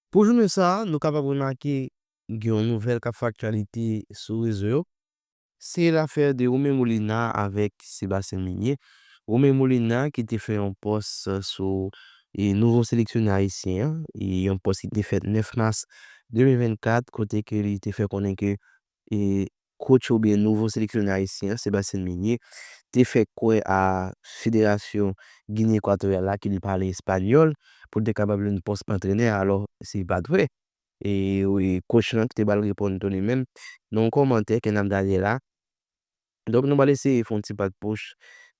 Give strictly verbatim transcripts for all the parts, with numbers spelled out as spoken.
Pou jounen sa a, nou kapab remake gen yon nouvèl k ap fè aktyalite sou rezo yo. Se lafè de Romain Molina avèk Sébastien Meunier. Romain Molina ki te fè yon pòs sou e, nouvo seleksyonè ayisyen an, e, yon pòs ki te fèt nèf mas de mil vennkat, kote ke li te fè konnen ke e, coach oubyen nouvo seleksyonè ayisyen an, Sébastien Meunier, te fè kwè a Federasyon Gine Ekwatoryal la ke li pale espanyòl pou l te kapab jwenn pòs antrenè, alò se pa t vre. E, e coach lan ki te ba l reponn tou li menm nan yon kòmantè ke n ap gade la. Donk, nou pral eseye fè yon ti pat poch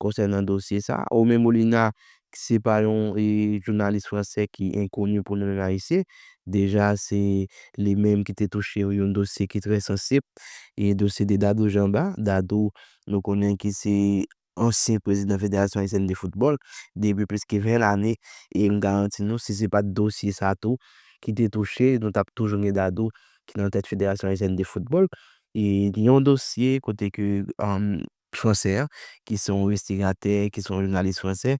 konsènan dosye sa. Romain Molina, se pa yon e, jounalis fransè ki enkoni pou nou menm Ayisyen. Deja, se li menm ki te touche yon dosye ki trè sansib, e dosye de Dadou Jamba. Dadou, nou konnen ki se ansyen prezidan Federasyon Ayisyèn de Foutbòl depi plis ke ven lane, e m garanti nou, si se pa t dosye sa tou ki te touche, nou t ap toujou gen Dadou ki nan tèt Federasyon Ayisyèn de Foutbòl. E yon dosye kote ke um, fransè a, ki se yon envestigatè, ki se yon jounalis fransè,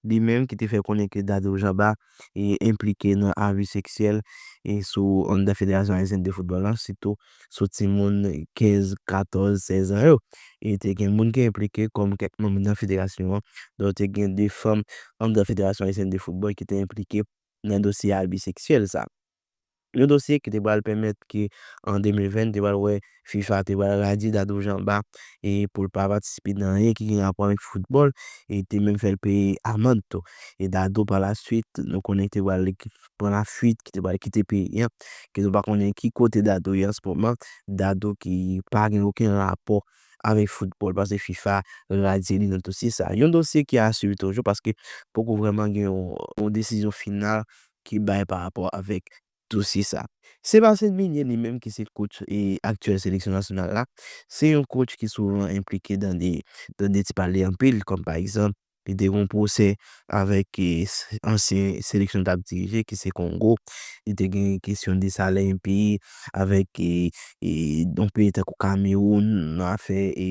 li menm ki te fè konnen ke Dadou Jamba e enplike nan abi seksyèl e sou anndan Federasyon Ayisyèn de Foutbòl la, sitou sou timoun kenz, katòz, sèz an yo. E te gen moun ki enplike kòm kèk manm nan federasyon an. Donk, te gen de fanm anndan Federasyon Ayisyèn de Foutbòl ki te enplike nan dosye abi seksyèl sa. Yon dosye ki te pral pèmèt ke an de mil ven, te pral wè fifa te pral radye Dadou Jamba e pou l pa patisipe nan anyen ki gen rapò avèk foutbòl, e te menm fè l peye amann tou. E Dadou pa la swit, nou konnen ki te pral pran lafuit, ki te pral kite peyi an, ke nou pa konnen ki kote Dadou ye an se moman. Dadou ki pa gen okenn rapò avèk foutbòl, paske fifa radye li nan dosye sa. Yon dosye ki a swiv toujou, paske poko vrèman gen yon, yon desizyon final ki bay pa rapò avèk dosye sa. Sébastien Meunier, li menm ki se coach e aktyèl seleksyon nasyonal la, se yon coach ki souvan enplike dan de, dan de ti pale anpil, kòm pa egzanp, li te gen yon pwosè avèk e, s- ansyen seleksyon l t ap dirije, ki se Kongo. Li te gen kesyon de salè enpe avèk e, e, yon peyi tankou Kamewoun, nan afè e,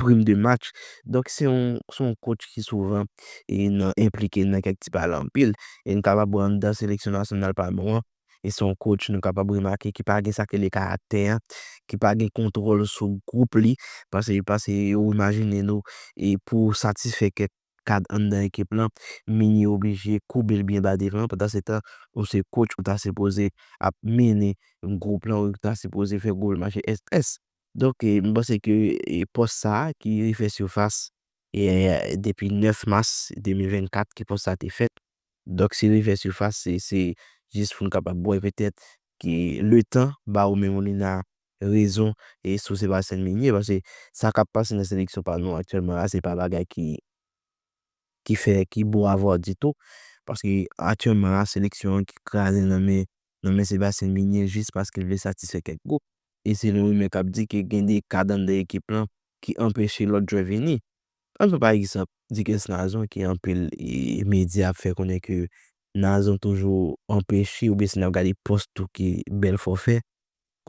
prim de match. Donk, se yon, se yon coach ki souvan e, nan, enplike nan kèk ti pale anpil. E n kapab wè anndan seleksyon nasyonal pa nou an, e se yon coach nou kapab remake ki pa gen sa k rele karaktè an, ki pa gen kontwòl sou gwoup li, paske, paske ou imajine nou, e pou satisfè kèk kad anndan ekip lan, Meunier oblije koube l byen ba devan, pandan se tan ou se coach, ou ta sipoze ap mennen gwoup lan, ou ta sipoze fè gwoup lan mache èstès. Donk, e, m panse ke e, pòs sa a ki refè sifas e, depi nèf mas de mil vennkat ke pòs sa a te fèt. Donk, si l refè sifas, se, se jis pou n kapab wè petèt ke letan ba Romain Molina rezon e sou Sébastien Meunier, paske sa k ap pase nan seleksyon pa nou aktyèlman la, se pa bagay ki ki fè, ki bon a vwa ditou. Paske aktyèlman la, seleksyon an ki kraze nan men, nan men Sébastien Meunier jis paske l vle satisfè kèk gwoup. E se yon rimè k ap di ke gen de kad anndan ekip lan ki anpeche lòt jwè vini. Ann pran pa egzanp Dikens Nazon ki anpil e, medya ap fè konnen ke Nazon toujou anpeche oubyen si n ap gade pòs tou ke Belfort fè,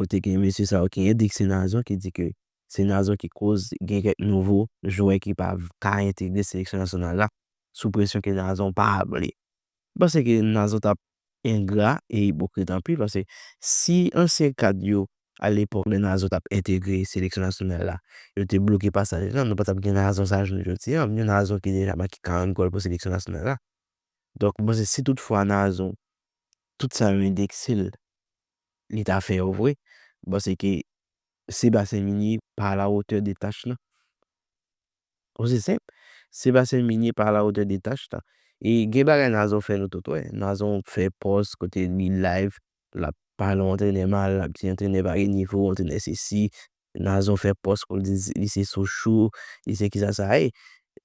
kote gen mesye sa yo ki endekse Nazon ki di ke se Nazon ki koz gen kèk nouvo jwè ki pa v- ka entegre seleksyon nasyonal la sou presyon ke Nazon pa vle. M panse ke Nazon t ap engra e ipokrit anpil paske si ansyen kad yo alepòk lè Nazon t ap entegre seleksyon nasyonal la, yo te bloke pasaj lan, nou pa t ap gen Nazon sa jounen jodi a, yon Nazon ki deja make karant gòl pou seleksyon nasyonal la. Donk, m panse si toutfwa Nazon, tout sa yo endekse l, li ta fè yo vre, m panse ke Sébastien Meunier pa alawotè de tach lan. Osi senp, Sébastien Meunier pa alawotè de tach lan. E gen bagay Nazon fè nou tout wè. Nazon fè pòs kote li live, l ap pale yon antrenè mal, l ap di antrenè pa gen nivo, antrenè sesi. Nazon fè pòs pou l di li se Sochou, li se kisa sa ye.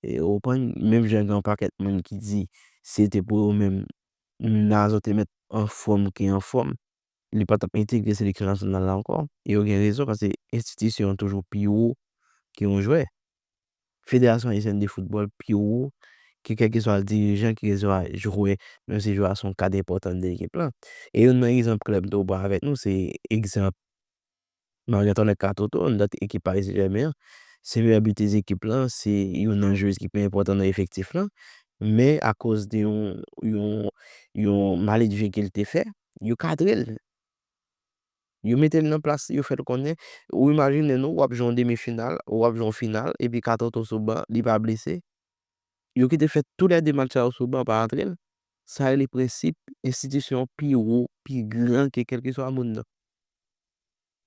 E ou konprann, menm jan gen yon pakèt moun ki di si se te pou yo menm, Nazon te mèt anfòm ke anfòm, li pa t ap entegre seleksyon nasyonal la ankò. E yo gen rezon, paske enstitisyon an toujou pi wo ke yon jwè. Federasyon Ayisyèn de Foutbòl pi wo ke kèlkeswa dirijan, kèlkeswa jwè, menm si jwè a se yon kad enpòtan de ekip lan. E youn nan egzanp klè m tou pran avèk nou, se egzanp Marie-Antoinette Katoto, anndan ekip Paris Saint-Germain an. Se meyè bitez ekip lan, se youn nan jwez ki pi enpòtan nan efektif lan. Men akoz de yon, yon, yon maledve ke l te fè, yo kadre l. Yo mete l nan plas li, yo fè l konnen. Ou imajine nou, w ap jwe yon demi final, w ap jwe yon final, epi Katoto sou ban, li pa blese. Yo kite fè toulède match sa yo sou ban, pa antre l. Sa rele prensip enstitisyon pi wo, pi gran ke kèlkeswa moun nan.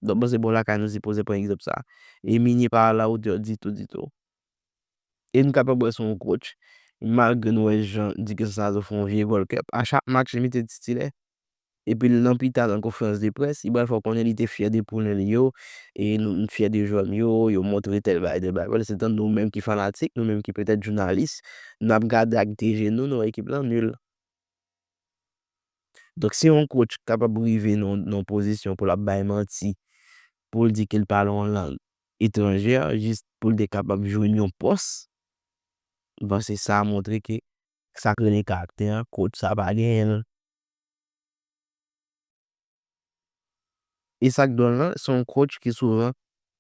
Donk, mwen panse bò lakay nou sipoze pran egzanp sa. E Meunier pa à la hauteur ditou, ditou. E nou kapab wè se yon coach, malgre nou wè jan Duguesson Sazo fè yon vye Gold Cup, a chak match li mete titilè. Epi nan pita nan konferans de près, li pral fè w konnen li te fyè de poulen li yo, e nou, nou fyè de jwè m yo, yo montre tèl bagay, tèl bagay. Pandan se tan nou menm ki fanatik, nou menm ki petèt jounalis, n ap gade ak de je nou, nou wè ekip lan nil. Donk, si yon coach kapab rive nan, nan yon pozisyon pou l ap bay manti, pou l di ke l pale yon lang etranjè, jis pou l te kapab jwenn yon pòs, m panse sa montre ke sa k rele karaktè an, coach sa pa genyen l. E sa k dwòl lan, se yon coach ki souvan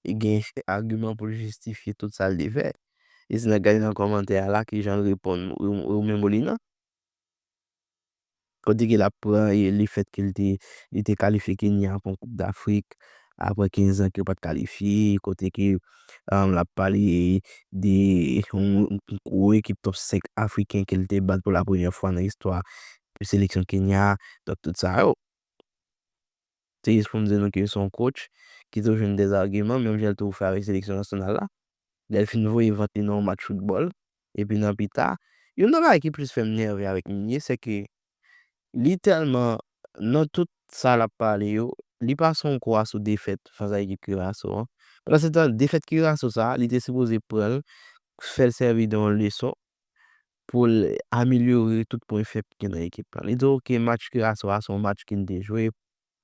gen agiman pou l jistifye tout sa l te fè. E si n ap gade nan kòmantè a la, kijan l reponn Ro-, Romain Molina. Kote ke l ap pran e lefèt ke l te, li te kalifye Kenya pou yon Koup Dafrik, apre kenz an ke yo pa t kalifye, kote ke, um, l ap pale de yon, yon gwo ekip top senk afriken ke l te bat pou la premyè fwa nan istwa seleksyon Kenya, donk tout sa yo. Se jis pou m di nou ke se yon coach ki toujou jwenn dèzagiman, menm jan l toujou fè avèk seleksyon nasyonal la. Lè l fin voye vant li nan yon match foutbòl, epi nan pita, youn nan bagay ki plis fè m nève avèk Meunier, se ke li tèlman, nan tout sa l ap pale yo, li pase yon kwa sou defèt fas a ekip Curaçao an. Pandan se tan, defèt Curaçao sa a, li te sipoze pran l, fè l sèvi de yon leson pou l amelyore tout pwen fèb ki gen nan ekip lan. Li di, "Oke, match Curaçao a, se yon match ki n te jwe.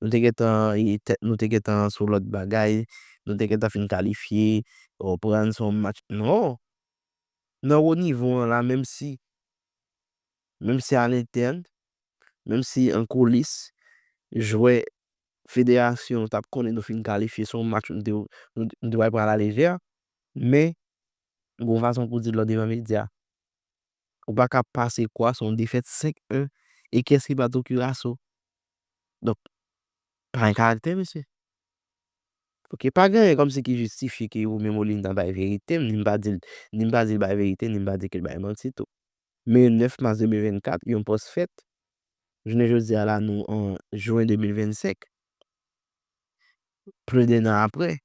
Nou te gentan, e, tèt nou te gentan sou lòt bagay. Nou te gentan fin kalifye. Ou konprann, se yon match." Non! Nan wo nivo an la, menm si, menm si a lentèn, menm si an koulis, jwè federasyon t ap konnen nou fin kalifye, se yon match nou te, nou, nou te pral pran alalejè, men, gon fason pou di l lò devan medya. Ou pa ka pase kwa sou yon defèt senk en, e kiyès ki bat ou? Curaçao. Donk, pa gen karaktè, mesye. Oke, pa gen anyen kòmsi ki jistifye ke Romain Molina bay verite, ni m pa di l, ni m pa di l bay verite, ni m pa di ke l bay manti tou. Men nèf mas de mil vennkat, yon pòs fèt. Jounen jodi a la, nou an jen de mil vennsenk. Plis de en an apre,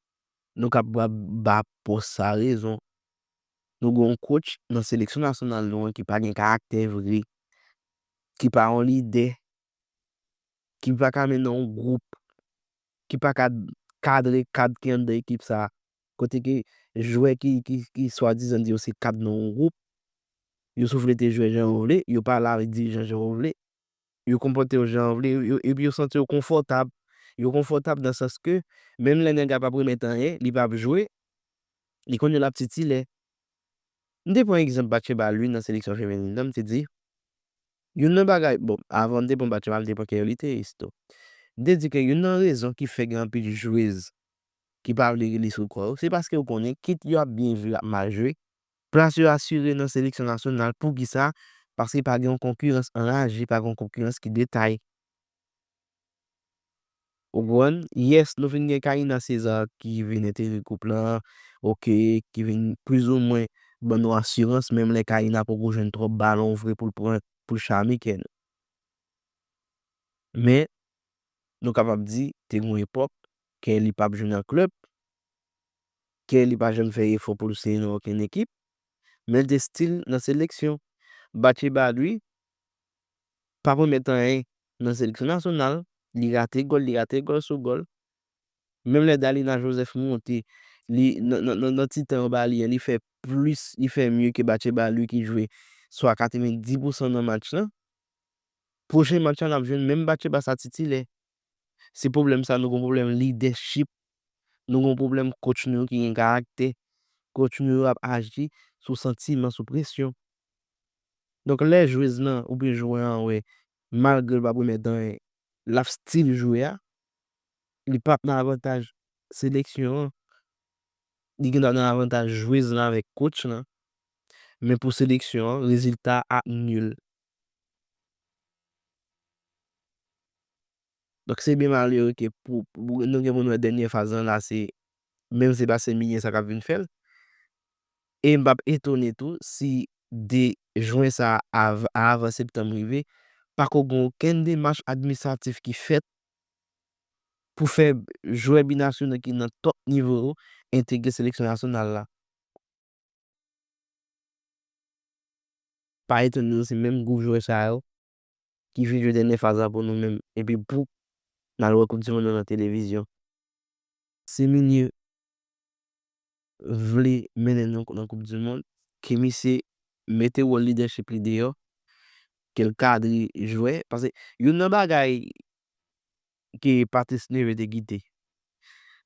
nou kapab ba pòs sa rezon. Nou gen yon coach nan seleksyon nasyonal nou an ki pa gen karaktè vre, ki pa yon lidè, ki pa ka mennen yon gwoup, ki pa ka kadre kad ki anndan ekip sa a. Kote ke jwè ki, ki, ki swadizan di yo se kad nan yon gwoup, yo souflete jwè jan yo vle, yo pale avèk dirijan jan yo vle, yo konpòte yo jan yo vle, yo, epi yo santi yo konfòtab. Yo konfòtab nan sans ke, menm lè nèg la p ap remèt anyen, li p ap jwe, li konnen l ap titilè. M te pran egzanp Batcheba Louis nan seleksyon feminen an, m te di, youn nan bagay, bon, avan m te pran Batcheba, m te pran Keoly Théis tou. M te di ke youn nan rezon ki fè gen anpil jwez ki pa vle rele sou kò yo, se paske yo konnen, kit yo ap byen jwe, yo ap mal jwe, plas yo asire nan seleksyon nasyonal. Poukisa? Paske pa gen yon konkirans anraje, pa gen yon konkirans ki detay. Ou konprann? Yes, nou fin gen Kaïna César ki vin entegre gwoup lan, oke, ki vin plizoumwen ban nou asirans, menm lè Kaïna poko jwenn twòp balon vre pou l pran, pou l chame kè nou. Men, nou kapab di, te gen yon epòk, Keoly p ap jwe nan klèb, Keoly pa janm fè efò pou l sere nan okenn ekip, men l te still nan seleksyon. Batcheba Louis p ap remèt anyen nan seleksyon nasyonal, li rate gòl, li rate gòl sou gòl. Menm lè Dalina Joseph monte, li, nan, nan, nan, nan ti tan yo ba li an, li fè plis, li fè mye ke Batcheba Louis ki jwe swa katrevenndis pousan nan match lan. Pwochen match la, n ap jwenn menm Batcheba sa titilè. Se pwoblèm sa, nou gen pwoblèm lidèchip. Nou gen pwoblèm coach nou yo ki gen karaktè. Coach nou yo ap aji sou santiman, sou presyon. Donk, lè jwez lan oubyen jwè an wè, malgre l p ap remèt anyen, l ap still jwe a, li p ap nan avantaj seleksyon an. Li gendwa nan avantaj jwez lan avèk coach lan. Men pou seleksyon an, rezilta a nil. Donk, se byen malere ke pou, pou nou gen pou nou wè dènye faz lan la, se, menm se pa Sendomeng sa k ap vin fè l. E m p ap etone tou si de jen sa a, av-, a avan septanm rive, pako gen okenn demach administratif ki fèt pou fè jwè binasyonal ki nan top nivo yo entegre seleksyon nasyonal la. Pa etone nou si menm gwoup jwè sa yo ki vin jwe dènye faz la pou nou menm. Epi pou n al wè Koup di Mond nan nan televizyon. Si Migne vle mennen nou nan Koup di Mond, ke misye mete wòl lidèchip li deyò, ke l kadre jwè. Paske youn nan bagay ke Patrice Neveu te kite.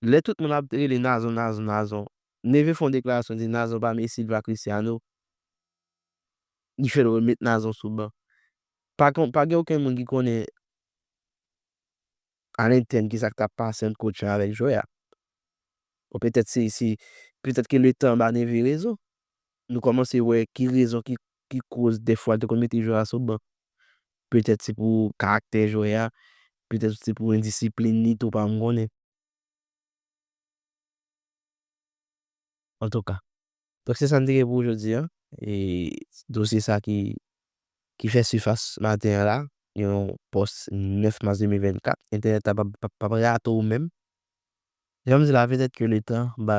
Lè tout moun ap rele Nazon, Nazon, Nazon, Neveu fè yon deklarasyon, di Nazon pa Messi, li pa Cristiano. Li fè l remèt Nazon sou ban. Pa kon, pa gen okenn moun ki konnen alentèn kisa k t ap pase ant kotch la avèk jwè a. Bon, petèt se, se, petèt ke letan ba Neveu rezon. Nou kòmanse wè ki rezon ki, ki koz dèfwa l te konn mete jwè a sou ban. Petèt se pou karaktè jwè a, petèt se pou endisiplin li tou, pa m konnen. Antouka. Donk, se sa n te gen pou jodi a. E dosye sa ki, ki fè sifas maten an la, yon pòs nèf mas de mil vennkat. Entènèt la p ap, p ap, p ap rate w menm. Jan m di la, petèt ke letan ba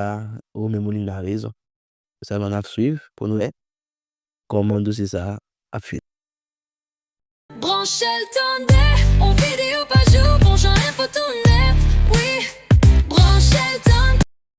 Romain Molina rezon. Sèlman n ap swiv pou n wè kòman dosye sa a ap fini. Branche l tande, on